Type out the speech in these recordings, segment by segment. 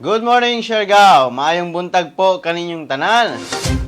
Good morning, Siargao. Maayong buntag po kaninyong tanan.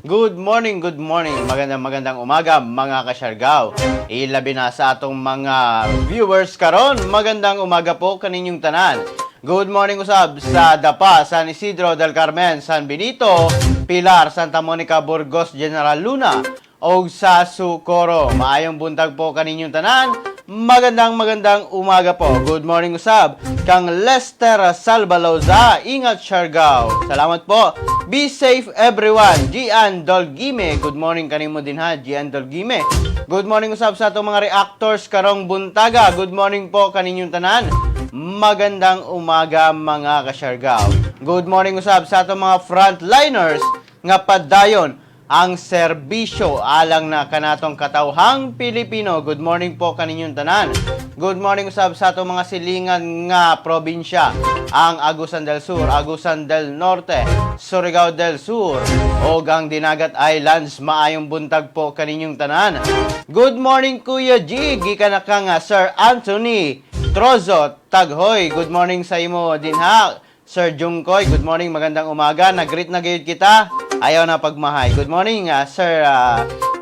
Good morning, good morning. Magandang magandang umaga, mga kasyargao. Ilabi na sa atong mga viewers karon. Magandang umaga po kaninyong tanan. Good morning usab sa Dapa, San Isidro del Carmen, San Benito, Pilar, Santa Monica, Burgos, General Luna, og sa Socorro. Maayong buntag po kaninyong tanan. Magandang magandang umaga po. Good morning usab kang Lester Salvaloza. Ingat, Siargao. Salamat po. Be safe, everyone. Gian Dolgime. Good morning kanimo din ha, Gian Dolgime. Good morning usab sa atong mga reactors karong buntaga. Good morning po kaninyong tanan. Magandang umaga, mga kasyargao. Good morning usab sa atong mga frontliners nga padayon ang serbisyo alang na kanatong katawhang Pilipino. Good morning po kaninyong tanan. Good morning usab sa atong mga silingan nga probinsya. Ang Agusan del Sur, Agusan del Norte, Surigao del Sur, ug ang Dinagat Islands. Maayong buntag po kaninyong tanan. Good morning, Kuya G. Gikan na kang Sir Anthony Trozo Taghoy. Good morning sa imo din ha. Sir Jungkoy, good morning, magandang umaga. Nag-greet na gayud kita. Ayaw na pagmahay. Good morning, Sir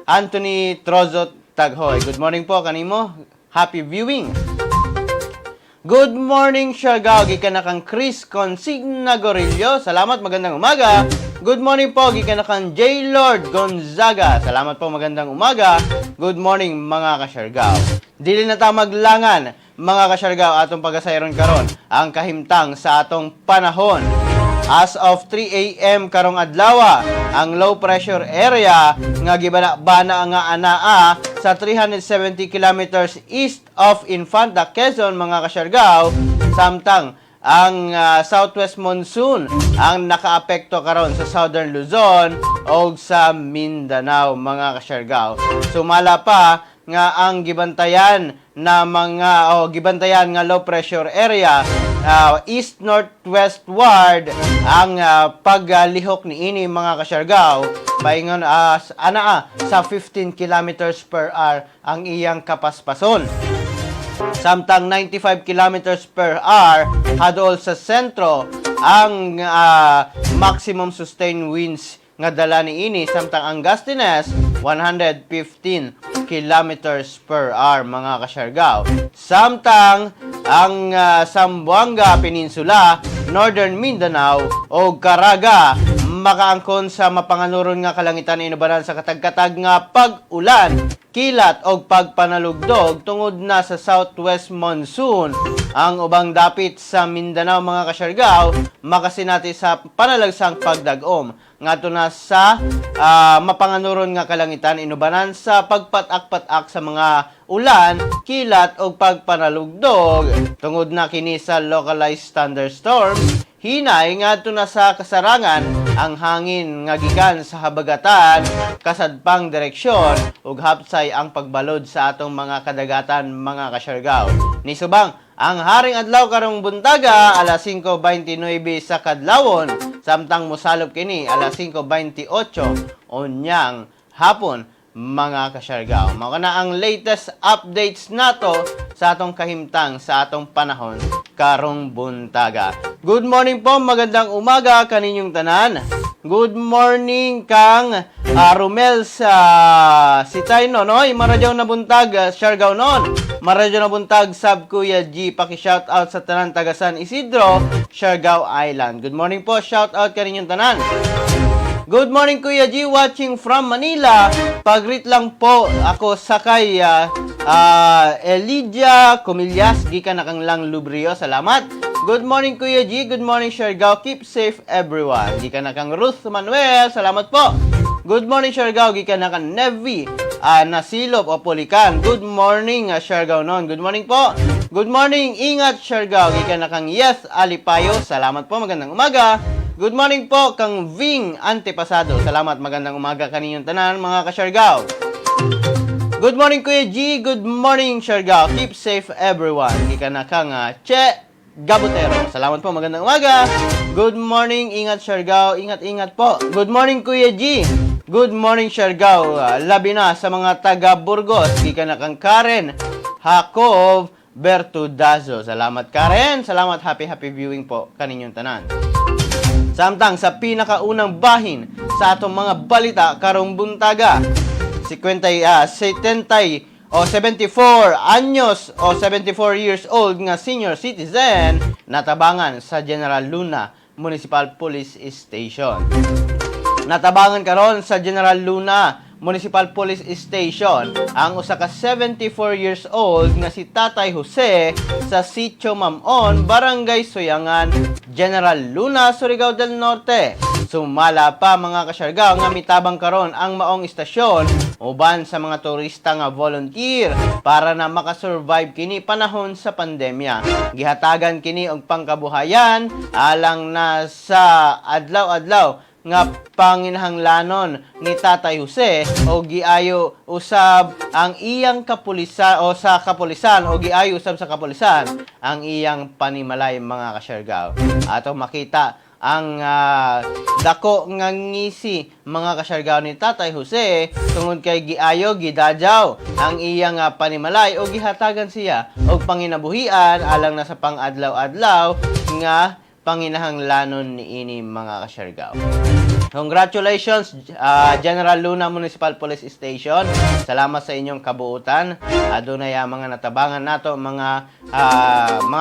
Anthony Trozo Taghoy. Good morning po kanimo. Happy viewing. Good morning, Siargao. Gikan na kang Chris Consigna Gorillo. Salamat, magandang umaga. Good morning po, gikan na kang J. Lord Gonzaga. Salamat po, magandang umaga. Good morning, mga kasyargao. Dili na ta maglangan, mga kasyargao, atong pagasayron karon ang kahimtang sa atong panahon. As of 3 a.m. karong adlaw, ang low pressure area nga gibana-bana nga anaa sa 370 kilometers east of Infanta, Quezon, mga kasyargao, samtang ang southwest monsoon ang nakaapekto karon sa Southern Luzon o sa Mindanao, mga kasyargao. Sumala pa nga ang gibantayan na mga o gibantayan nga low pressure area, east northwestward ang paglihok niini, mga kasyargao, paingon anaa sa 15 kilometers per hour ang iyang kapaspason, samtang 95 kilometers per hour hadol sa sentro ang maximum sustained winds nga dala niini, samtang ang gustiness 115 kilometers per hour, mga kasyargao. Samtang ang Zamboanga Peninsula, Northern Mindanao o Caraga makaangkon sa mapanganuron nga kalangitan inubanan sa katag-katag nga pag-ulan, kilat og pagpanalugdog tungod na sa southwest monsoon. Ang ubang dapit sa Mindanao, mga kasyargao, makasinati sa panalagsang pagdag-om ngadto na sa mapanganuron nga kalangitan inubanan sa pagpatak-patak sa mga ulan, kilat og pagpanalugdog tungod na kini sa localized thunderstorms. Hinay ngadto na sa kasarangan ang hangin nga gikan sa habagatan kasadpang direksyon ug hapsay ang pagbalod sa atong mga kadagatan, mga kasyargao. Nisubang ang haring adlaw karong buntaga alas 5:29 sa kadlawon, samtang mosalop kini alas 5:28 unyang hapon, mga kasyargao. Mao na ang latest updates nato sa atong kahimtang sa atong panahon karong buntaga. Good morning po, magandang umaga kaninyong tanan. Good morning kang Romel sa Sitay no, no? Maradyaw na buntag, Siargao non. Maradyaw na buntag, sab Kuya G. Paki-shout out sa tanan taga San Isidro, Siargao Island. Good morning po, shout out kaninyong tanan. Good morning, Kuya G, watching from Manila. Pag-greet lang po ako sa kay Elidia Comillas, gikan na kang lang Lubrio. Salamat. Good morning, Kuya G. Good morning, Siargao. Keep safe, everyone. Gikan na kang Ruth Manuel. Salamat po. Good morning, Siargao. Gikan na kang Nevi Nasilop o Pulikan. Good morning, Siargao non. Good morning po. Good morning. Ingat, Siargao. Gikan na kang Yes Alipayo. Salamat po. Magandang umaga. Good morning po kang Ving Antepasado. Salamat, magandang umaga kaninyong tanan, mga kasyargao. Good morning, Kuya G. Good morning, Siargao. Keep safe, everyone. Gikan na kang Che Gabutero. Salamat po, magandang umaga. Good morning, ingat, Siargao. Ingat, ingat po. Good morning, Kuya G. Good morning, Siargao. Labi na sa mga taga Burgos. Gikan na kang Karen Hakov. Bertudazo. Salamat, Karen. Salamat, happy happy viewing po kaninyong tanan. Samtang sa pinakaunang bahin sa atong mga balita karong buntaga, 50, 70 o 74 anyos o 74 years old nga senior citizen natabangan sa General Luna Municipal Police Station. Natabangan karon sa General Luna Municipal Police Station ang usa ka 74 years old nga si Tatay Jose sa Sitio Mamon, Barangay Suyangan, General Luna, Surigao del Norte. Sumala pa, mga kasyargaw, nga mitabang karon ang maong istasyon uban sa mga turista nga volunteer para na makasurvive kini panahon sa pandemya. Gihatagan kini og pangkabuhayan alang na sa adlaw-adlaw nga panginahanglanon ni Tatay Jose o giayo usab ang iyang kapulisa o sa kapulisan o giayo usab sa kapulisan ang iyang panimalay, mga kasyargaw. Ato makita ang dako nga ngisi, mga kasyargaw, ni Tatay Jose tungod kay giayo, gidadyaw ang iyang panimalay o gihatagan siya og panginabuhian alang na sa pang-adlaw-adlaw nga panginahanglanon niini, mga kasyargaw. Congratulations, General Luna Municipal Police Station. Salamat sa inyong kabuutan. Adunay mga natabangan nato mga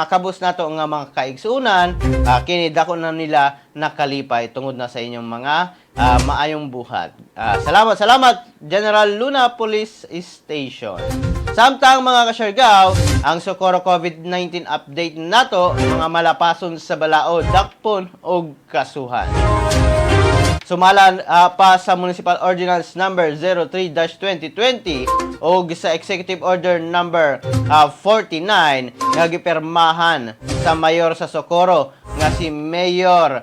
kabus nato nga mga kaigsunan. Kini dako na nila nakalipay tungod na sa inyong mga maayong buhat. Salamat, salamat, General Luna Police Station. Samtang, mga kasyargaw, ang Socorro COVID-19 update nato, mga malapason sa balaod, dakpon og kasuhan. Sumala pa sa Municipal Ordinance number 03-2020 o sa Executive Order number 49 nga gipirmahan sa mayor sa Socorro nga si Mayor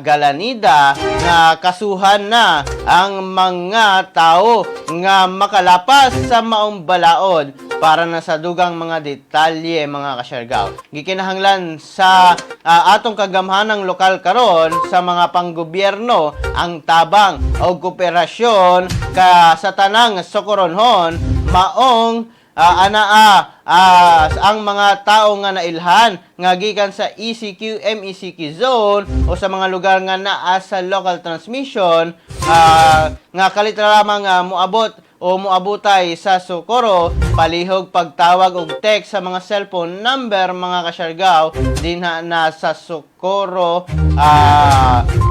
Galanida nga kasuhan na ang mga tao nga makalapas sa maong balaod. Para na sa dugang mga detalye, mga kasyargaw, gikinahanglan sa atong kagamhanang lokal karon sa mga panggobyerno ang tabang o kooperasyon ka sa tanang Socoronhon, maong anaa ang mga tao nga nailhan nga gikan sa ECQ, MECQ zone o sa mga lugar nga naa sa local transmission nga kalit lamang moabot o moabutay sa Socorro, palihog pagtawag og text sa mga cellphone number, mga kasyargaw, dinha na sa Socorro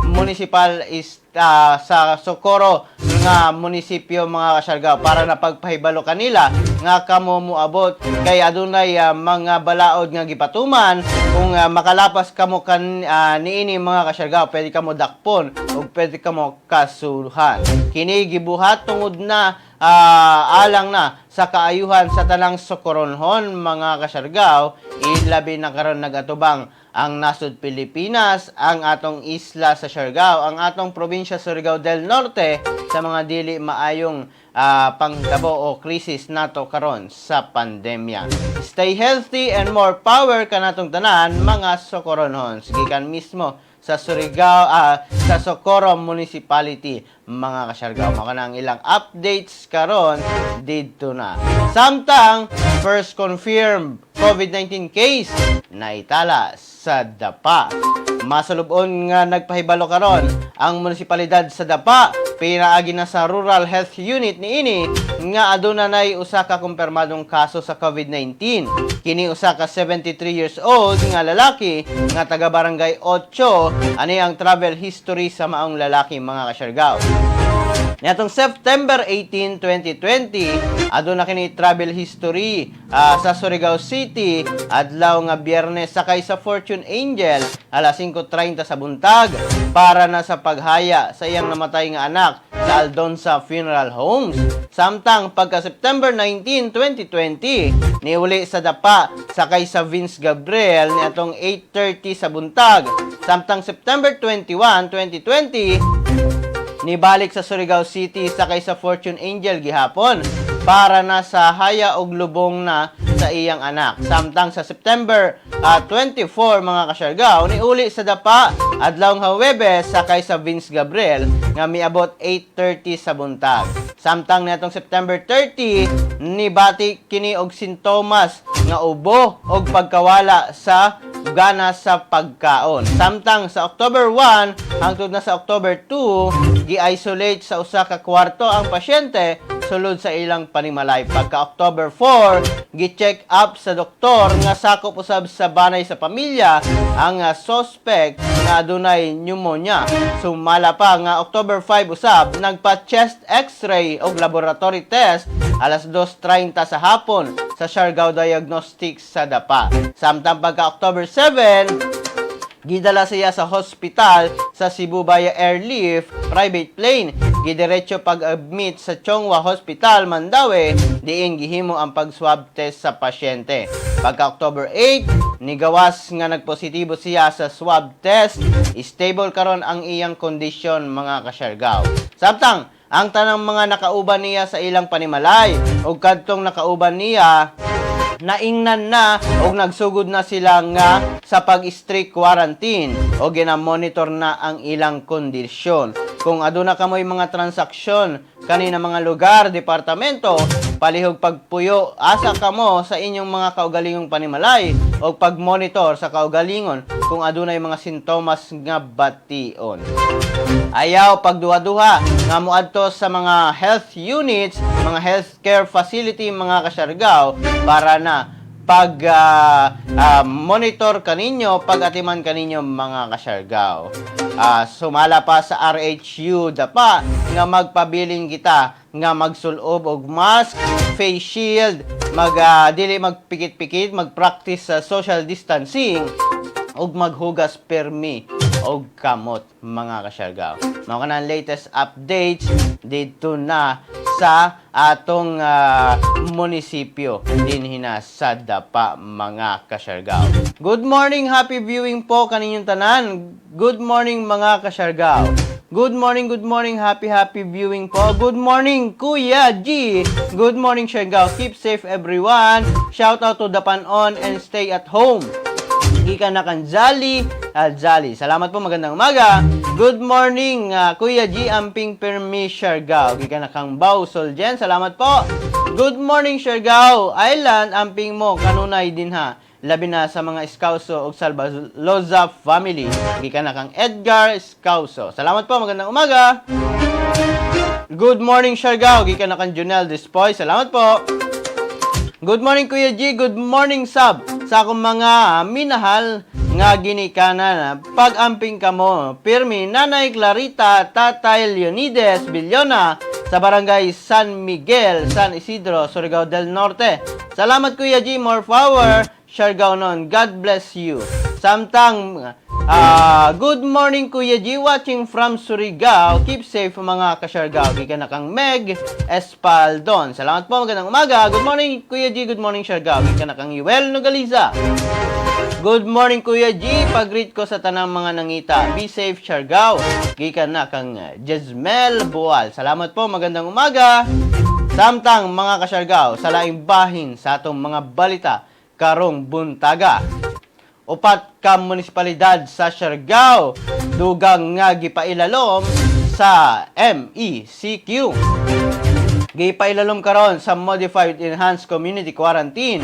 Municipal is sa Socorro nga munisipyo, mga kasyargaw, para na pagpahibalo kanila nga kamo moabot kay adunay mga balaod nga gipatuman. Kung makalapas kamo kan niini, mga kasyargaw, pwede kamo dakpon ug pwede kamo kasuhan. Kini gibuhat tungod na alang na sa kaayuhan sa tanang Socoronhon, mga kasyargaw, ilabi na karon nagatubang ang nasod Pilipinas, ang atong isla sa Siargao, ang atong probinsya Surigao del Norte sa mga dili maayong panghitabo o krisis nato karon sa pandemya. Stay healthy and more power kanatong tanan, mga Socoronhons. Gikan mismo sa Surigao, sa Socorro Municipality, mga kasyargaw. Mao na ang ilang updates karon didto na. Samtang first confirmed COVID-19 case naitala sa Dapa. Masalubon nga nagpahibalo karon ang munisipalidad sa Dapa pinaagi na sa Rural Health Unit niini nga aduna nay usa ka kumpirmadong kaso sa COVID-19. Kini usa ka 73 years old nga lalaki nga taga Barangay 8. Ani ang travel history sa maong lalaki, mga kasyargaw. Niadtong September 18, 2020, aduna kini travel history sa Surigao City, adlaw nga Biyernes, sakay sa Fortune Angel alas 5:30 sa buntag para na sa paghaya sa iyang namatay nga anak sa Aldonza Funeral Homes. Samtang pagka September 19, 2020, niuli sa Dapa sakay sa Vince Gabriel niadtong 8:30 sa buntag. Samtang September 21, 2020, nibalik sa Surigao City sakay sa Fortune Angel gihapon para na sa haya og lubong na sa iyang anak. Samtang sa September 24, mga kasyargaw, niuli sa Dapa adlaw nga Huwebes sakay sa Vince Gabriel nga miabot 8:30 sa buntag. Samtang niadtong September 30, nibati kini og sintomas nga ubo og pagkawala sa gana sa pagkaon. Samtang sa October 1 hangtod na sa October 2, gi-isolate sa usa ka kwarto ang pasyente sulod sa ilang panimalay. Pagka October 4, gi-check up sa doktor nga sakop usab sa banay sa pamilya ang suspect nga adunay pneumonia. Sumala pa nga October 5 usab, nagpa-chest x-ray og laboratory test alas 2:30 sa hapon sa Siargao Diagnostics sa Dapa. Samtang pagka October 7, gidala siya sa hospital sa Cebu via airlift private plane. Gidiretso pag-admit sa Chong Hua Hospital, Mandaue, diin gihimo ang pag-swab test sa pasyente. Pagka October 8, nigawas nga nagpositibo siya sa swab test. Stable karon ang iyang kondisyon, mga kasyargaw. Samtang, ang tanang mga nakauban niya sa ilang panimalay ug kadtong nakauban niya, naingnan na og nagsugod na sila nga sa pag-strict quarantine o gina-monitor na ang ilang kondisyon. Kung aduna kamoy mga transaksyon kanina mga lugar, departamento, palihog pagpuyo asa kamo sa inyong mga kaugalingong panimalay o pag-monitor sa kaugalingon kung adunay mga sintomas nga bation. Ayaw pagduha-duha nga moadto sa mga health units, mga healthcare facility, mga kasyargaw, para na pag monitor kaninyo, pag-atiman kaninyo, mga kasyargaw. Sumala pa sa RHU Dapa nga magpabilin kita nga magsulob og mask, face shield, mag dili magpikit-pikit, mag-practice sa social distancing ug maghugas permi og kamot, mga kasyargaw. Mao kana ang latest updates dito na sa atong munisipyo dinhi na sa Dapa, mga kasyargaw. Good morning, happy viewing po kaninyong tanan. Good morning, mga kasyargaw. Good morning, happy happy viewing po. Good morning, Kuya G. Good morning, Siargao. Keep safe, everyone. Shout out to Dapanon and stay at home. Gikan na kang Jolly Jolly. Salamat po, magandang umaga. Good morning, Kuya G. Amping Permi Siargao. Gikan na kang Bau Soljen. Salamat po. Good morning, Siargao Island. Amping mo, kanunay din ha. Labi na sa mga Escauso ug Salvaloza family. Gikan na kang Edgar Escauso. Salamat po, magandang umaga. Good morning, Siargao. Gikan na kang Junel Despoy. Salamat po. Good morning, Kuya G. Good morning, Sab. Sa akong mga minahal nga ginikanan. Pag-amping kamo. Pirmi, Nanay Clarita, Tatay Leonides Villona sa Barangay San Miguel, San Isidro, Surigao del Norte. Salamat, Kuya G. More power. Siargao nun. God bless you. Samtang, good morning, Kuya G, watching from Surigao. Keep safe, mga kasyargao. Gikan na kang Meg Espaldon. Salamat po, magandang umaga. Good morning, Kuya G. Good morning, Siargao. Gikan na kang Yuel Nogaliza. Good morning, Kuya G. Pag-greet ko sa tanang mga nangita. Be safe, Siargao. Gikan na kang Jezmel Bual. Salamat po, magandang umaga. Samtang, mga kasyargao, sa laing bahin sa atong mga balita karong buntaga. Upat ka munisipalidad sa Siargao dugang nga gipailalom sa MECQ. Gipailalom karon sa Modified Enhanced Community Quarantine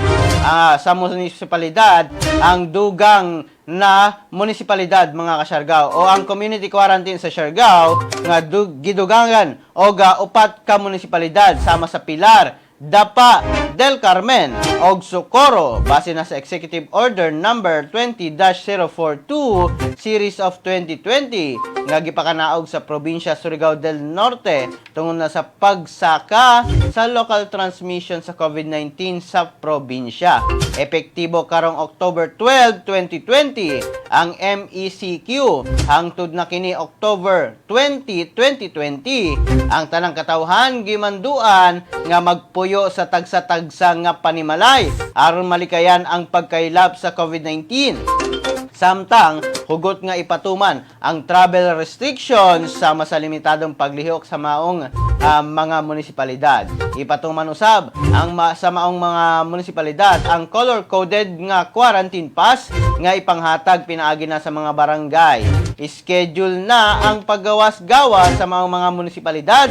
sa munisipalidad ang dugang na munisipalidad, mga kasyargao, o ang community quarantine sa Siargao nga gidugangan og upat ka munisipalidad sama sa Pilar, Dapa, Del Carmen og Socorro base na sa Executive Order number 20-042 series of 2020 nga gipakanaog sa probinsya Surigao del Norte tungod na sa pagsaka sa local transmission sa COVID-19 sa probinsya. Epektibo karong October 12, 2020 ang MECQ hangtod na kini October 20, 2020. Ang tanang katawhan gimanduan nga magpuyo sa tagsa-tagsa nga panimalay aron malikayan ang pagkaylap sa COVID-19. Samtang, hugot nga ipatuman ang travel restrictions sama sa limitadong paglihok sa maong mga munisipalidad. Ipatuman usab ang sa maong mga munisipalidad ang color-coded nga quarantine pass nga ipanghatag pinaagi na sa mga barangay. Schedule na ang paggawas-gawas sa maong mga munisipalidad.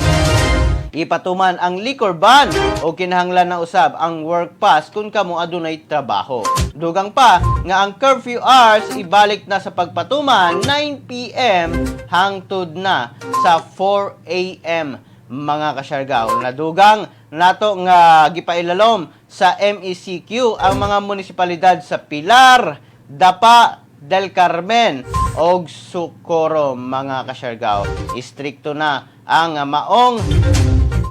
Ipatuman ang liquor ban o kinahanglan na usab ang work pass kung kamo adunay trabaho. Dugang pa nga ang curfew hours ibalik na sa pagpatuman, 9 p.m. hangtod na sa 4 a.m., mga kasyargaw. Nadugang nato nga gipailalom sa MECQ ang mga munisipalidad sa Pilar, Dapa del Carmen og Socorro, mga kasyargaw. Istrikto na ang maong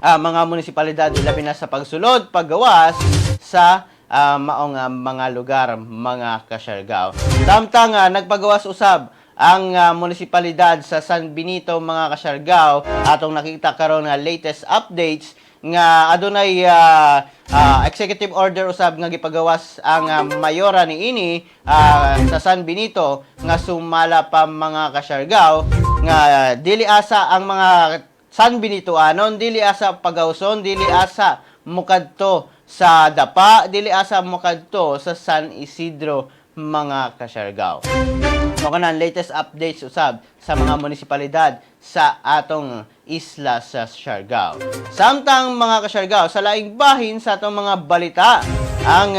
mga munisipalidad, labi na sa pagsulod, paggawas sa maong mga lugar, mga kasyargaw. Samtang nagpagawas usab ang munisipalidad sa San Benito, mga kasyargaw, atong nakita karon nga latest updates nga adunay executive order usab nga gipagawas ang mayora niini sa San Benito nga sumala pa, mga kasyargaw, nga dili asa ang mga San Benitoanon, dili asa pagawson, dili asa mukadto sa Dapa, dili asa mukadto sa San Isidro, mga kasyargaw. Mao kana ang latest updates usab sa mga munisipalidad sa atong isla sa Siargao. Samtang, mga kasyargao, sa laing bahin sa atong mga balita, ang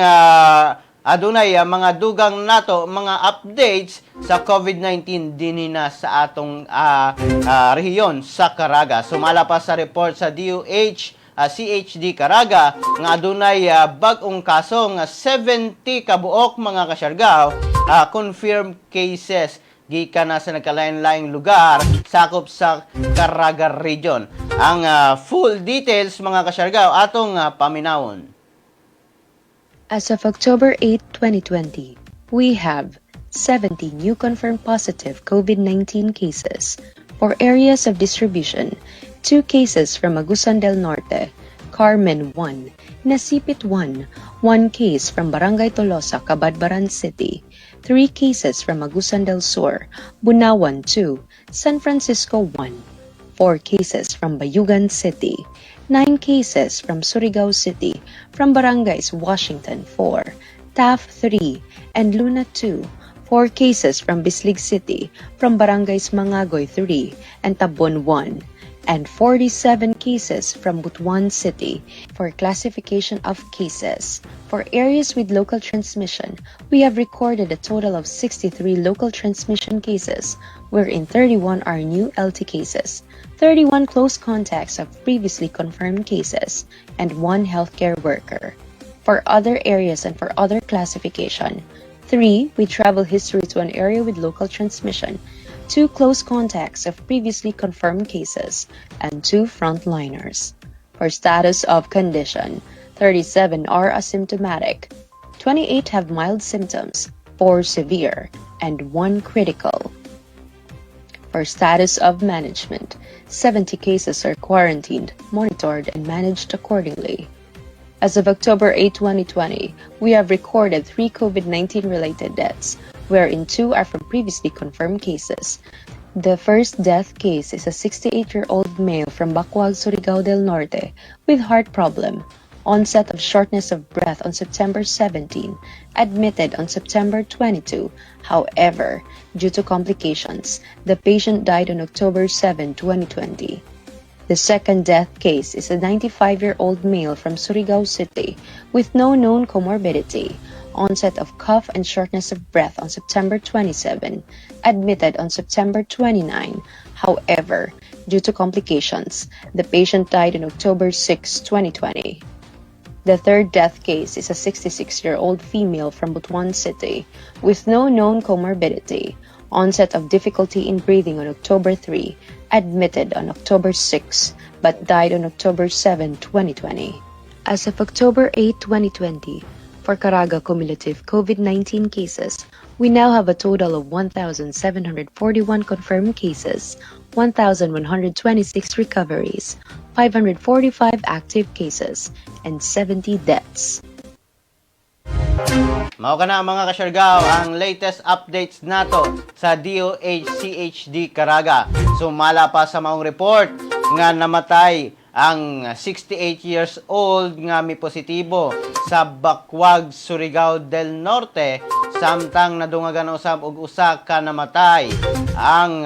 adunay mga dugang nato mga updates sa COVID-19 dinhi na sa atong rehiyon sa Caraga. Sumala pa sa report sa DOH CHD Caraga nga adunay bag-ong kaso nga 70 kabuok, mga kasyargaw, confirmed cases gikan na sa nagkalain-laing lugar sakop sa Caraga Region. Ang full details, mga kasyargaw, atong paminawon. As of October 8, 2020, we have 70 new confirmed positive COVID-19 cases. For areas of distribution, 2 cases from Agusan del Norte, Carmen 1, Nasipit 1, 1 case from Barangay Tolosa, Cabadbaran City, 3 cases from Agusan del Sur, Bunawan 2, San Francisco 1, 4 cases from Bayugan City, 9 cases from Surigao City, from Barangays Washington 4, Taft 3, and Luna 2, 4 cases from Bislig City, from Barangays Mangagoy 3 and Tabon 1, and 47 cases from Butuan City. For classification of cases, for areas with local transmission, we have recorded a total of 63 local transmission cases, wherein 31 are new LT cases, 31 close contacts of previously confirmed cases, and 1 healthcare worker. For other areas and for other classification, 3 with travel history to an area with local transmission, 2 close contacts of previously confirmed cases, and 2 frontliners. For status of condition, 37 are asymptomatic, 28 have mild symptoms, 4 severe, and 1 critical. For status of management, 70 cases are quarantined, monitored, and managed accordingly. As of October 8, 2020, we have recorded 3 COVID-19 related deaths, wherein 2 are from previously confirmed cases. The first death case is a 68-year-old male from Bacuag, Surigao del Norte with heart problem, onset of shortness of breath on September 17, admitted on September 22. However, due to complications, the patient died on October 7, 2020. The second death case is a 95-year-old male from Surigao City with no known comorbidity, onset of cough and shortness of breath on September 27, admitted on September 29. However, due to complications, the patient died on October 6, 2020. The third death case is a 66-year-old female from Butuan City with no known comorbidity, onset of difficulty in breathing on October 3, admitted on October 6, but died on October 7, 2020. As of October 8, 2020, for Caraga cumulative COVID-19 cases, we now have a total of 1,741 confirmed cases, 1,126 recoveries, 545 active cases, and 70 deaths. Mao kana, mga kasyargaw, ang latest updates nato sa DOH CHD Caraga. Sumala pa sa maong report nga namatay ang 68 years old nga mi positibo sa Bacuag, Surigao del Norte, samtang nadungagan usab og usa ka namatay ang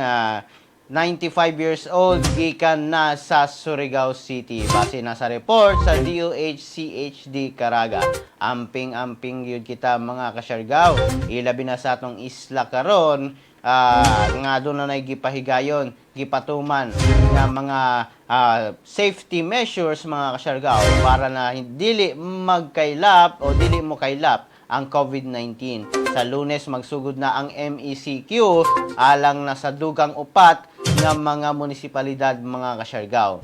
95 years old, gikan na sa Surigao City. Base na sa report sa DOH-CHD Caraga. Amping-amping yun kita, mga kasyargaw. Ilabi na sa atong isla karon nga doon na gipahigayon, gipatuman nga mga safety measures, mga kasyargaw, para na dili magkaylap o dili mo kaylap ang COVID-19. Sa Lunes magsugod na ang MECQ alang na sa dugang upat nga mga munisipalidad, mga kasyargaw.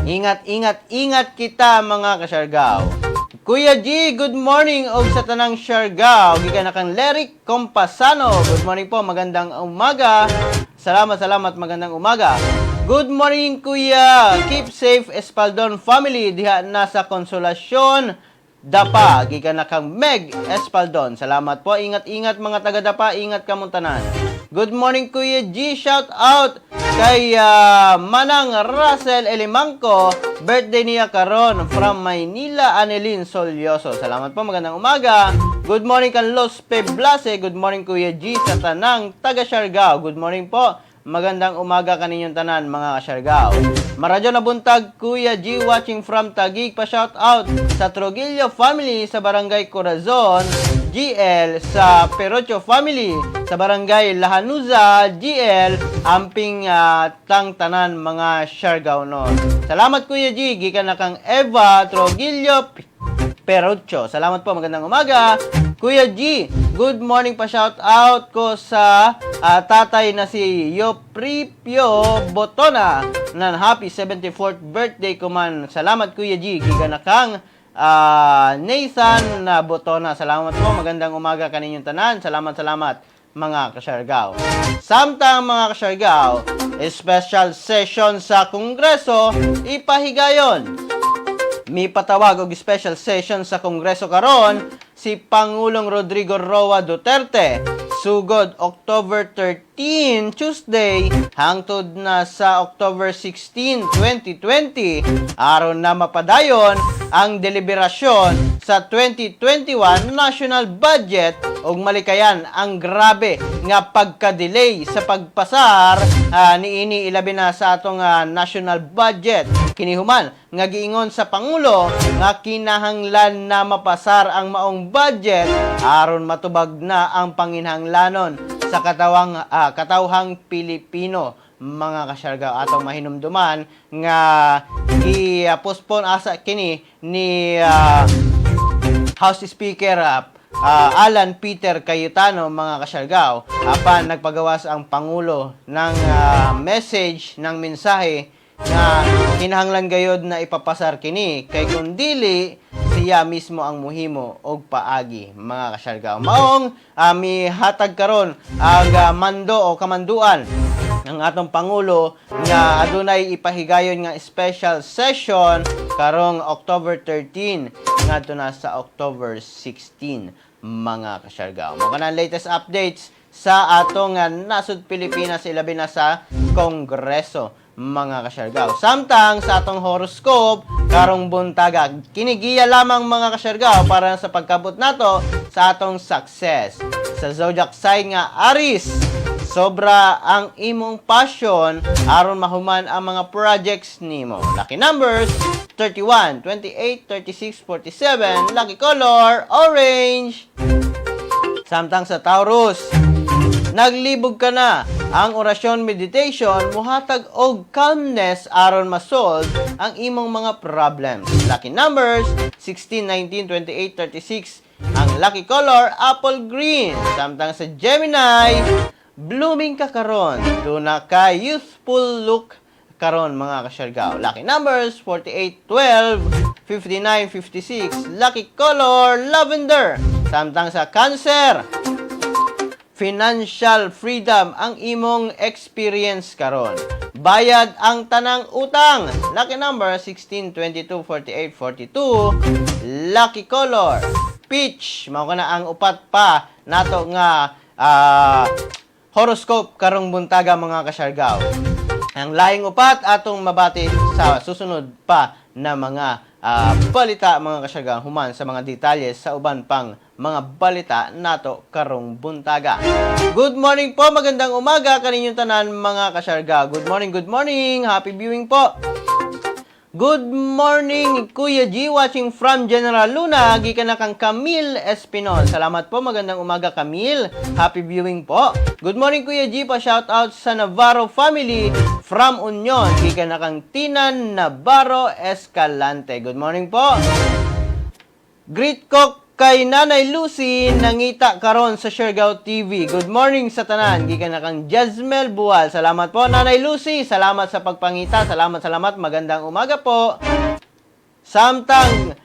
Ingat, ingat, ingat kita, mga kasyargaw. Kuya G, good morning og sa tanang Siargao. Gikan na kang Leric Compasano. Good morning po, magandang umaga. Salamat, salamat, magandang umaga. Good morning, Kuya. Keep safe, Espaldon family diha na sa Konsolasyon, Dapa. Gikan na kang Meg Espaldon. Salamat po. Ingat-ingat, mga taga Dapa. Ingat kamong tanan. Good morning, Kuya G. Shout out kay Manang Russell Elimangco. Birthday niya karon, from Maynila, Anelin Solyoso. Salamat po. Magandang umaga. Good morning kan Los Peblase. Good morning, Kuya G, sa tanang taga Siargao. Good morning po. Magandang umaga kaninyong tanan, mga kasyargao. Maradyo na buntag, Kuya G, watching from Taguig. Pa shout out sa Trujillo family sa Barangay Corazon, GL, sa Perocho family sa Barangay Lahanuza, GL, amping tang tanan mga Siargao no. Salamat, Kuya G, gikan na kang Eva Trujillo Perocho. Salamat po, magandang umaga. Kuya G, good morning, pa shout out ko sa tatay na si Yopripio Botona nan happy 74th birthday ko man. Salamat, Kuya G. Gikan na kang Nathan na Botona. Salamat po. Magandang umaga kaninyong tanan. Salamat, salamat, mga kasyargao. Samtang, mga kasyargao, special session sa Kongreso ipahigayon. Mipatawag og special session sa Kongreso karon si Pangulong Rodrigo Roa Duterte sugod October 13, Tuesday, hangtod na sa October 16, 2020, aron na mapadayon ang deliberasyon sa 2021 national budget ug malikayan ang grabe nga pagka-delay sa pagpasar niini, ilabi na sa atong national budget. Kini human nga giingon sa pangulo nga kinahanglan na mapasar ang maong budget aron matubag na ang panginahanglanon sa katawhang Pilipino, mga kasyargaw. Atong mahinumduman nga gi-postpone asa kini ni House Speaker Alan Peter Cayetano, mga kasyargaw, apan nagpagawas ang pangulo ng message, ng mensahe nga kinahanglan gayod na ipapasar kini kay kung dili, siya mismo ang muhimo og paagi, mga kasyargaw. Maong mihatag karon ang mando o kamanduan ang atong pangulo nga adunay ipahigayon nga special session karong October 13 ngadto na sa October 16, mga kasyargaw. Mao kana ang latest updates sa atong nasod Pilipinas, ilabi na sa Kongreso, mga kasyargaw. Samtang sa atong horoscope karong buntaga, kinigiya lamang, mga kasyargaw, para sa pagkabot nato sa atong success. Sa zodiac sign nga Aries, sobra ang imong passion aron mahuman ang mga projects nimo. Lucky numbers 31, 28, 36, 47. Lucky color orange. Samtang sa Taurus, naglibog ka na. Ang orasyon meditation muhatag og calmness aron masolve ang imong mga problems. Lucky numbers 16, 19, 28, 36. Ang lucky color apple green. Samtang sa Gemini, blooming ka karon. Duna ka youthful look karon, mga kasyargaw. Lucky numbers 48, 12, 59, 56. Lucky color lavender. Samtang sa Cancer, financial freedom ang imong experience karon. Bayad ang tanang utang. Lucky number 16, 22, 48, 42. Lucky color peach. Mao kana ang upat pa nato nga horoscope karong buntaga, mga kasyargaw. Ang laing upat atong mabati sa susunod pa na mga balita, mga kasyargaw, human sa mga detalye sa uban pang mga balita nato karong buntaga. Good morning po, magandang umaga kaninyong tanan, mga kasyargaw. Good morning, good morning. Happy viewing po. Good morning, Kuya G, watching from General Luna, gikan na kang Camille Espinol. Salamat po, magandang umaga, Camille. Happy viewing po. Good morning, Kuya G, pa shout out sa Navarro family from Union. Gikan na kang Tinan Navarro Escalante. Good morning po. Greet ko kay Nanay Lucy, nangita karon sa Siargao TV. Good morning sa tanan. Gikan na kang Jasmel Buwal. Salamat po, Nanay Lucy. Salamat sa pagpangita. Salamat, salamat. Magandang umaga po. Samtang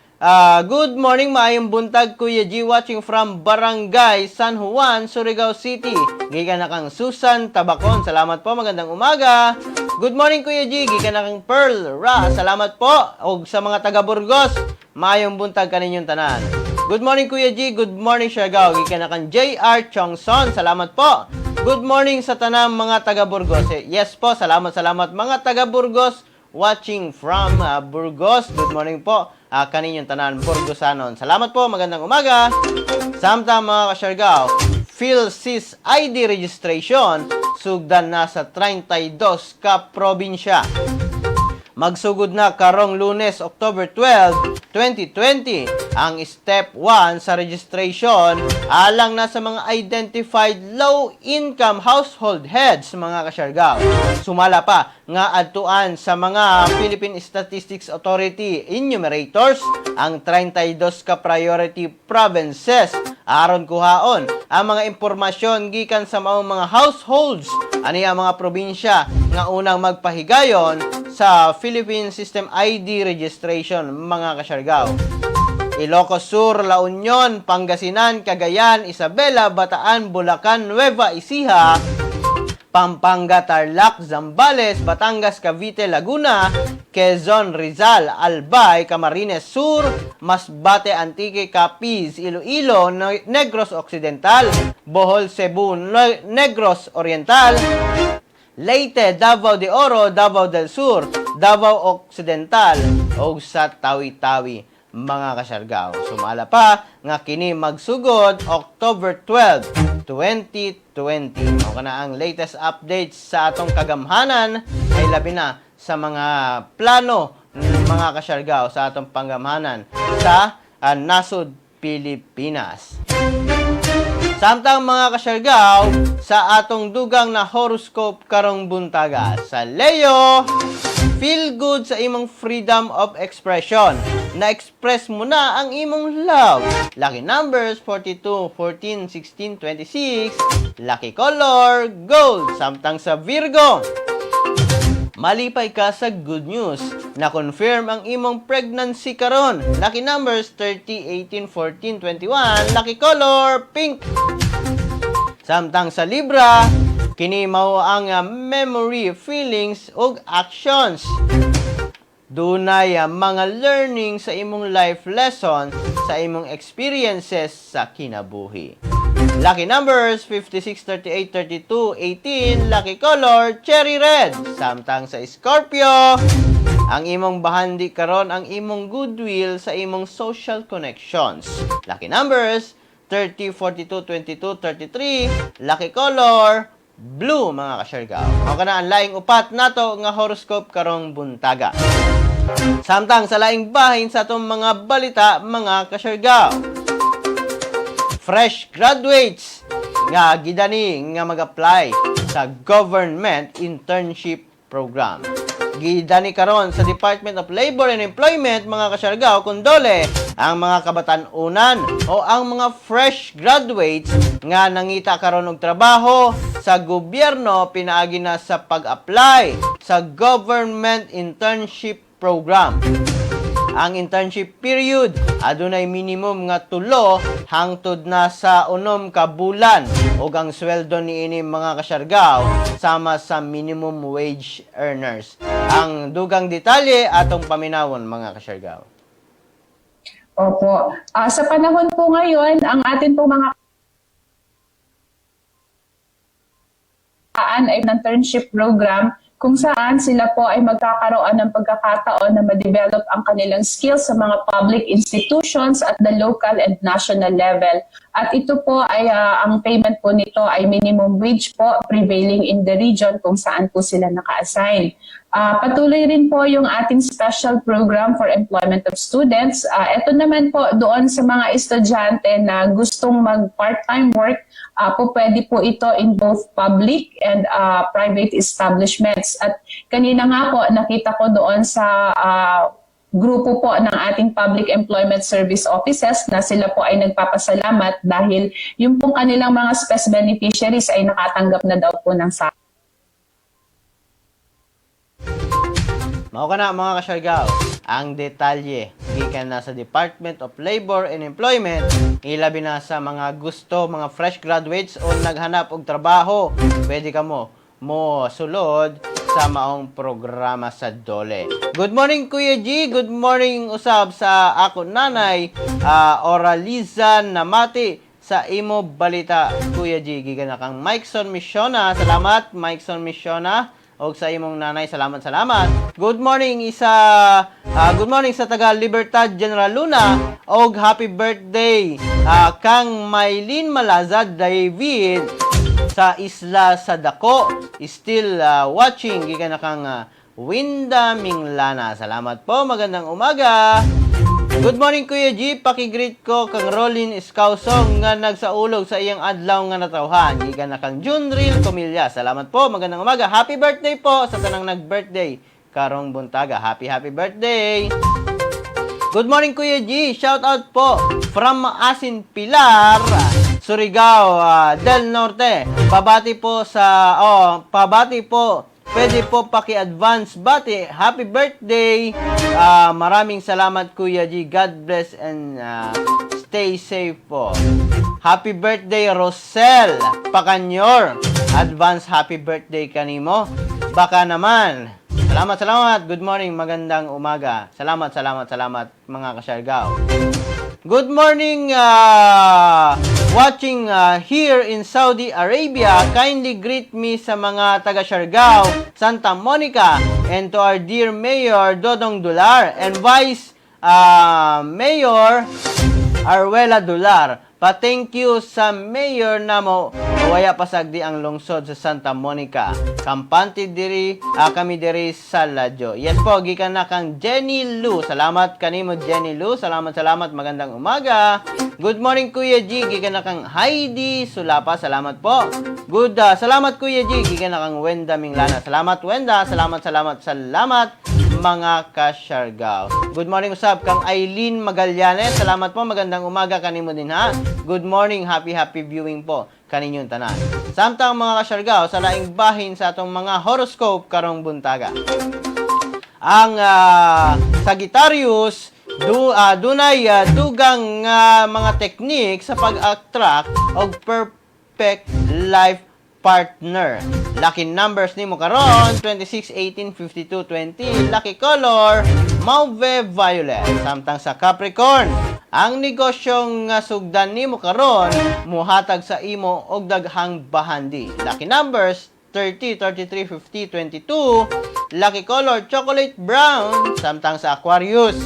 good morning, maayong buntag, Kuya G, watching from Barangay San Juan, Surigao City. Gikan na kang Susan Tabacon. Salamat po, magandang umaga. Good morning, Kuya G, gikan na kang Pearl Ra. Salamat po og sa mga taga Burgos. Maayong buntag kaninyong tanan. Good morning, Kuya G, good morning, Siargao. Gikan na kang JR Chongson. Salamat po. Good morning sa tanang mga taga Burgos. Eh, yes po, salamat, salamat, mga taga Burgos watching from Burgos. Good morning po kaninyong tanan Burgosanon. Salamat po, magandang umaga. Samtang, mga kasyargaw, PhilSys ID registration sugdan na sa 32 ka probinsya. Magsugod na karong Lunes, October 12, 2020, ang step 1 sa registration alang na sa mga identified low-income household heads, mga kasyargaw. Sumala pa nga adtuan sa mga Philippine Statistics Authority enumerators ang 32 ka priority provinces aron kuhaon ang mga impormasyon gikan sa maong mga households. Ani ang mga probinsya nga unang magpahigayon sa Philippine System ID registration, mga kasyargaw: Ilocos Sur, La Union, Pangasinan, Cagayan, Isabela, Bataan, Bulacan, Nueva Ecija, Pampanga, Tarlac, Zambales, Batangas, Cavite, Laguna, Quezon, Rizal, Albay, Camarines Sur, Masbate, Antique, Capiz, Iloilo, Negros Occidental, Bohol, Cebu, Negros Oriental, Leyte, Davao de Oro, Davao del Sur, Davao Occidental ug sa Tawi-Tawi, mga kasyargaw. Sumala pa nga kini magsugod October 12, 2020. Mao kana ang latest updates sa atong kagamhanan ay labi na sa mga plano, mga kasyargaw, sa atong panggamhanan sa nasod Pilipinas. Samtang, mga kasyargaw, sa atong dugang na horoscope karong buntaga, sa Leo, feel good sa imong freedom of expression. Na-express mo na ang imong love. Lucky numbers 42, 14, 16, 26. Lucky color, gold. Samtang sa Virgo, malipay ka sa good news. Na-confirm ang imong pregnancy karon. Lucky numbers 30, 18, 14, 21. Lucky color, pink. Samtang sa Libra, kini mao ang memory, feelings ug actions. Dunay mga learning sa imong life lesson sa imong experiences sa kinabuhi. Lucky numbers 56, 38, 32, 18. Lucky color, cherry red. Samtang sa Scorpio, ang imong bahandi karon ang imong goodwill sa imong social connections. Lucky numbers 30, 42, 22, 33. Lucky color, blue, mga kasyargaw. Mao kana ang laing upat nato nga horoscope karong buntaga. Samtang sa laing bahin sa atong mga balita, mga kasyargaw, fresh graduates nga gidani nga mag-apply sa government internship program. Gidani karon sa Department of Labor and Employment, mga kasyargaw, kon DOLE ang mga kabatan-unan o ang mga fresh graduates nga nangita karon og trabaho sa gobyerno pinaagi na sa pag-apply sa government internship program. Ang internship period adunay minimum nga 3 hangtod na sa 6 ka bulan ug ang sweldo niini, mga kasyargaw, sama sa minimum wage earners. Ang dugang detalye atong paminawon, mga kasyargaw. Opo. Sa panahon po ngayon, ang atin po mga ay internship program. kung saan sila po ay magkakaroon ng pagkakataon na ma-develop ang kanilang skills sa mga public institutions at the local and national level. At ito po ay ang payment po nito ay minimum wage po prevailing in the region kung saan po sila naka-assign. Patuloy rin po yung ating special program for employment of students. Ito naman po doon sa mga estudyante na gustong mag part-time work, po pwede po ito in both public and private establishments. At kanina nga po nakita ko doon sa grupo po ng ating Public Employment Service Offices na sila po ay nagpapasalamat dahil yung pong kanilang mga SPES beneficiaries ay nakatanggap na daw po ng sa Mao kana, mga kasyargaw, ang detalye gikan na sa Department of Labor and Employment, ilabi na sa mga gusto, mga fresh graduates o naghanap og trabaho, pwede ka mo mo sulod sa maong programa sa DOLE. Good morning, Kuya G, good morning usab sa ako nanay, Oraliza Namati, sa imo balita, Kuya G. Gikan na kang Mikeson Missiona. Salamat, Mikeson Missiona, og sa imong nanay, salamat, salamat. Good morning sa taga Libertad, General Luna, og happy birthday kang Maylin Malazad David sa Isla sa Dako, still watching, gikan na kang Winda Minglana. Salamat po, magandang umaga. Good morning, Kuya G, paki-greet ko kang Rolin Escausong nga nagsaulog sa iyang adlaw nga natawhan. Gikan na kang Junril Comilla. Salamat po, magandang umaga. Happy birthday po sa tanang nag-birthday karong buntaga. Happy happy birthday. Good morning, Kuya G. Shout out po from Maasin Pilar, Surigao del Norte. Pabati po. Pwede po paki-advance bati. Happy birthday. Maraming salamat, Kuya G. God bless and stay safe po. Happy birthday, Rosel Pacanyor. Advance happy birthday kanimo. Baka naman. Salamat, salamat. Good morning, magandang umaga. Salamat, salamat, salamat, mga kasyargaw. Good morning, watching here in Saudi Arabia. Kindly greet me sa mga taga Siargao, Santa Monica, and to our dear Mayor Dodong Dular and Vice Mayor Arwela Dular. Pa-thank you sa mayor namo. Waya pasagdi ang lungsod sa Santa Monica. Kampante diri kami diri sa ladyo. Yes po, gikan na kang Jenny Lu. Salamat kanimo, Jenny Lu. Salamat, salamat. Magandang umaga. Good morning, Kuya G. Gikan na kang Heidi Sulapa. Salamat po. Good salamat, Kuya G. Gikan na kang Wenda Minglana. Salamat, Wenda. Salamat, salamat, salamat, mga kasyargaw. Good morning usab kang Eileen Magallanes. Salamat po. Magandang umaga kanimo din ha. Good morning. Happy happy viewing po kaninyong tanan. Samtang, mga kasyargaw, sa laing bahin sa atong mga horoscope karong buntaga. Ang Sagittarius, dunay dugang nga mga technique sa pag-attract og perfect life partner. Lucky numbers nimo karon: 26, 18, 52, 20. Lucky color, mauve violet. Samtang sa Capricorn, ang negosyong nga sugdan nimo karon muhatag sa imo og daghang bahandi. Lucky numbers: 30, 33, 50, 22. Lucky color, chocolate brown. Samtang sa Aquarius,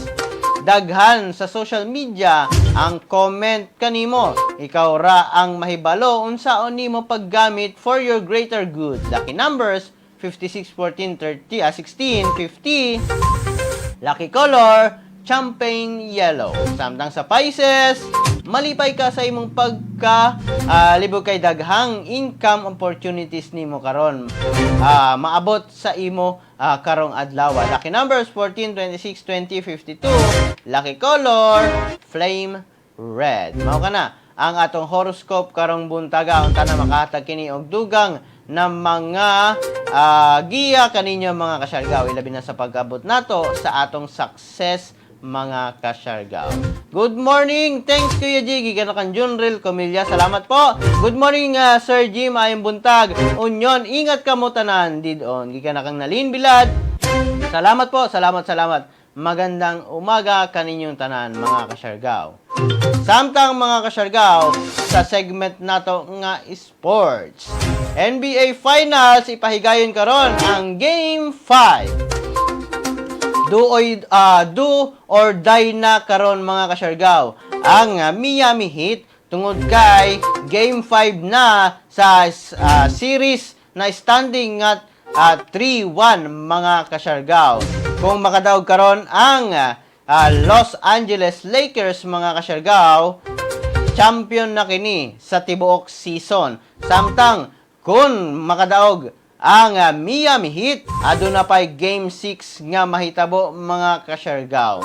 daghan sa social media ang comment kanimo. Ikaw ra ang mahibalo unsaon nimo paggamit for your greater good. Lucky numbers: 56, 14, 30, 16, 50. Lucky color, champagne yellow. Samtang sa Pisces, malipay ka sa imong pagka libog kay daghang income opportunities nimo karon. Maabot sa imo karong adlaw. Lucky numbers: 14, 26, 20, 52. Lucky color, flame red. Mao kana ang atong horoscope karong buntaga. Unta na makahatag kini og dugang na mga giya kaninyo, mga kasyargaw, ilabi na sa pag-abot nato sa atong success, mga kasyargaw. Good morning! Thanks, Kuya G. Gikan kang Junril Comilla. Salamat po. Good morning, Sir G. Maayong buntag. Unyon, ingat ka mo tanan. Didon. Gikan na kang Nalin Bilad. Salamat po. Salamat, salamat. Magandang umaga kaninyong tanan, mga kasyargaw. Samtang, mga kasyargaw, sa segment nato nga sports. NBA Finals, ipahigayon karon ang Game 5. Do or die na karon, mga kasyargaw, ang Miami Heat tungod kay Game 5 na sa series na standing at 3-1, mga kasyargaw. Kung makadaog karon ang Los Angeles Lakers, mga kasyargaw, champion na kini sa tibuok season. Samtang kung makadaog ang Miami Heat, aduna pay Game 6 nga mahitabo, mga kasyargaw.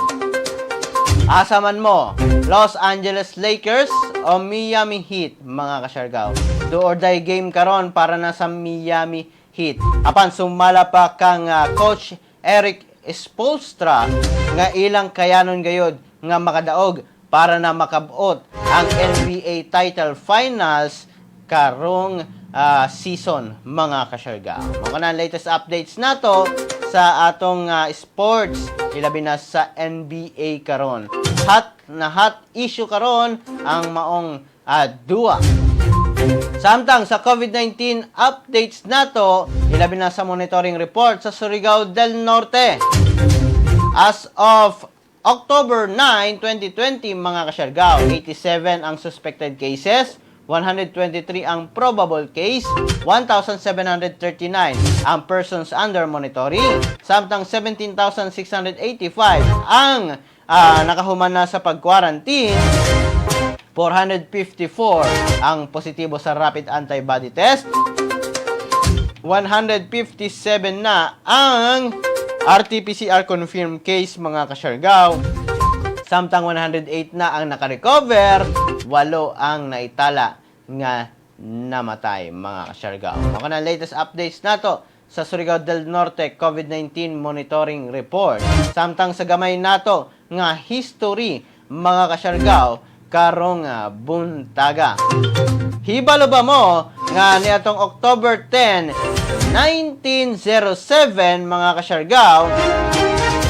Asa man mo, Los Angeles Lakers o Miami Heat, mga kasyargaw? Do or die game karon para na sa Miami Heat. Apan sumala pa kang Coach Erik Spoelstra nga ilang kayanon gayod nga makadaog para na makabot ang NBA title finals karong season, mga kasyargaw. Mao na ang latest updates nato sa atong sports, ilabi na sa NBA karon. Hot na hot issue karon ang maong duwa. Samtang sa COVID-19 updates nato, ilabi na sa monitoring report sa Surigao del Norte. As of October 9, 2020, mga kasyargaw, 87 ang suspected cases, 123 ang probable case, 1,739 ang persons under monitoring, samtang 17,685 ang nakahuman na sa pag-quarantine, 454 ang positibo sa rapid antibody test, 157 na ang RT-PCR confirmed case, mga kasyargaw. Samtang 108 na ang nakarecover, walo ang naitala nga namatay, mga kasyargaw. Mao na latest updates nato sa Surigao del Norte COVID-19 Monitoring Report. Samtang sa gamay nato nga history, mga kasyargaw, karong buntaga. Hibalo ba mo nga niadtong October 10, 1907, mga kasyargaw,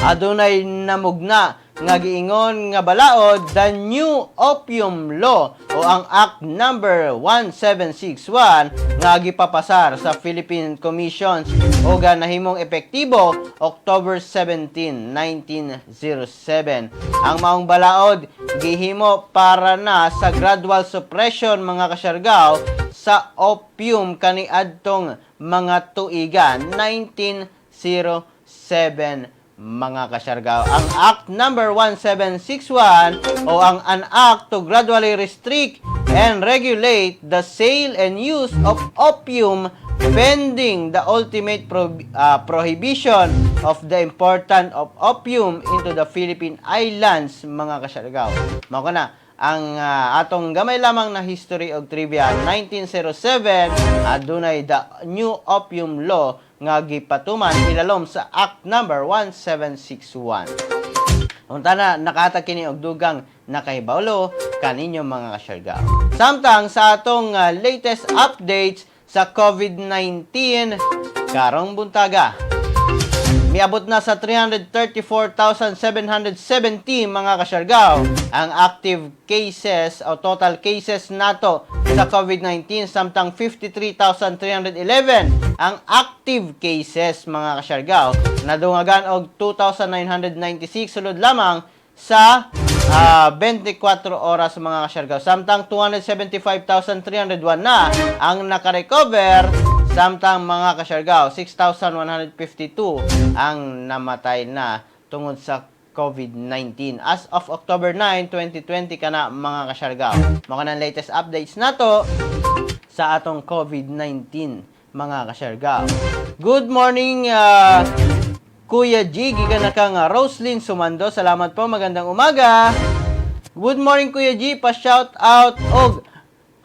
adunay namugna nga giingon nga balaod, the New Opium Law o ang Act Number 1761 nga gipapasar sa Philippine Commissions o nahimong epektibo October 17, 1907? Ang maong balaod gihimo para na sa gradual suppression, mga kasyargaw, sa opium kaniadtong mga tuiga 1907, mga kasyargaw. Ang Act Number 1761 o ang An Act to gradually restrict and regulate the sale and use of opium pending the ultimate prohibition of the important of opium into the Philippine Islands, mga kasyargaw. Mao na ang atong gamay lamang na history og trivia. 1907, adunay the New Opium Law nga gipatuman ilalom sa Act Number 1761. Unta na nakahatag kini og dugang nakahibalo kaninyo, mga kasyargaw. Samtang sa atong latest updates sa COVID-19 karong buntaga, miabot na sa 334,770, mga kasyargaw, ang active cases o total cases nato sa COVID-19, samtang 53,311 ang active cases, mga kasyargaw. Nadungagan og 2,996 sulod lamang sa 24 oras, mga kasyargaw. Samtang 275,301 na ang nakarecover. Samtang, mga kasyargaw, 6,152 ang namatay na tungod sa COVID-19. As of October 9, 2020 kana, mga kasyargaw. Mao nang latest updates nato sa atong COVID-19, mga kasyargaw. Good morning, Kuya G, gikan na kang Roslyn Sumando. Salamat po, magandang umaga. Good morning, Kuya G, pa-shout out og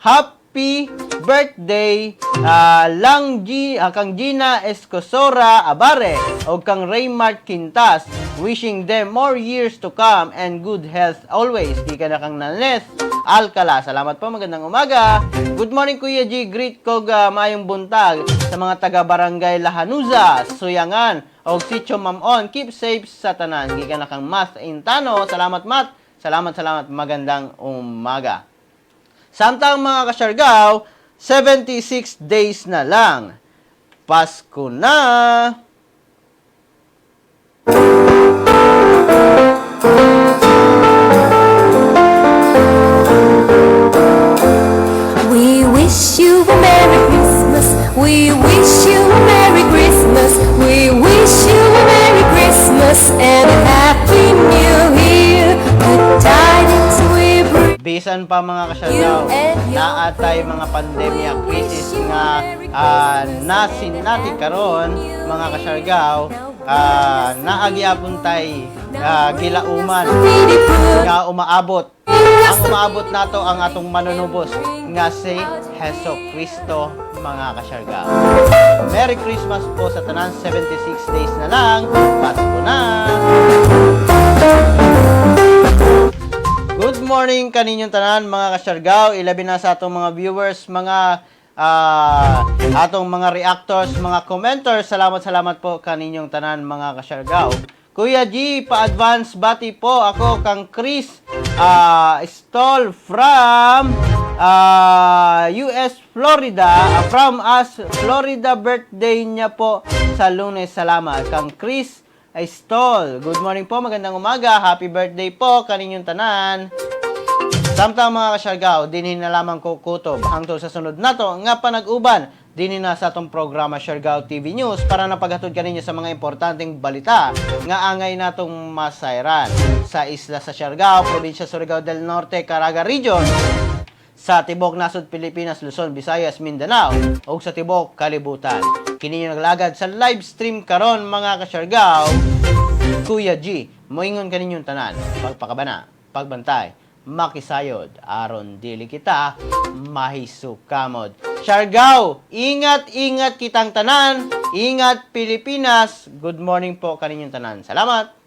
happy birthday lang G, kang Gina Escosora Abare o kang Raymart Quintas. Wishing them more years to come and good health always. Gikan na kang Naneth Alcala. Salamat po, magandang umaga. Good morning, Kuya G. Greet ko maayong buntag sa mga taga Barangay Lahanuza, Suyangan, og Sitio Mamon. Keep safe sa tanan. Gikan na kang Math Intano. Salamat, Matt. Salamat, salamat. Magandang umaga. Samtang, mga kasyargaw, 76 days na lang. Pasko na! We wish you a Merry Christmas. We wish you a Merry Christmas. We wish you a Merry Christmas and a Happy New Year. Good tidings we bring. Bisan pa, mga kasyargaw, naatay mga pandemya, crisis nga nasinati karon, mga kasyargaw, naagyapon tay gilauman nga umaabot. Ang umaabot nato ang atong manunubos nga si Heso Kristo, mga kasyargaw. Merry Christmas po sa tanan. 76 days na lang. Pasko na! Good morning kaninyong tanan, mga kasyargaw, ilabi na sa atong mga viewers, mga atong mga reactors, mga commenters. Salamat, salamat po kaninyong tanan, mga kasyargaw. Kuya G, pa-advance bati po ako kang Chris Stoll from US Florida, from us Florida, birthday niya po sa Lunes. Salamat kang Chris Stoll. Good morning po, magandang umaga. Happy birthday po kaninyong tanan. Samtang, mga kasyargaw, dinhi na lamang ko kutob. Hangtod sa sunod nato nga panag-uban, dinhi na sa atong programa Siargao TV News para napaghatod kaninyo sa mga importanteng balita nga angay natong masayran sa isla sa Siargao, probinsya Surigao del Norte, Caraga Region, sa tibok nasod Pilipinas, Luzon, Visayas, Mindanao, ug sa tibok kalibutan. Kini yung naglagad sa live stream karon, mga kasyargaw, Kuya G, moingon kaninyong tanan, pagpakabana, pagbantay, makisayod, aron dili kita mahisukamod. Siargao, ingat, ingat kitang tanan, ingat Pilipinas. Good morning po kaninyong tanan. Salamat!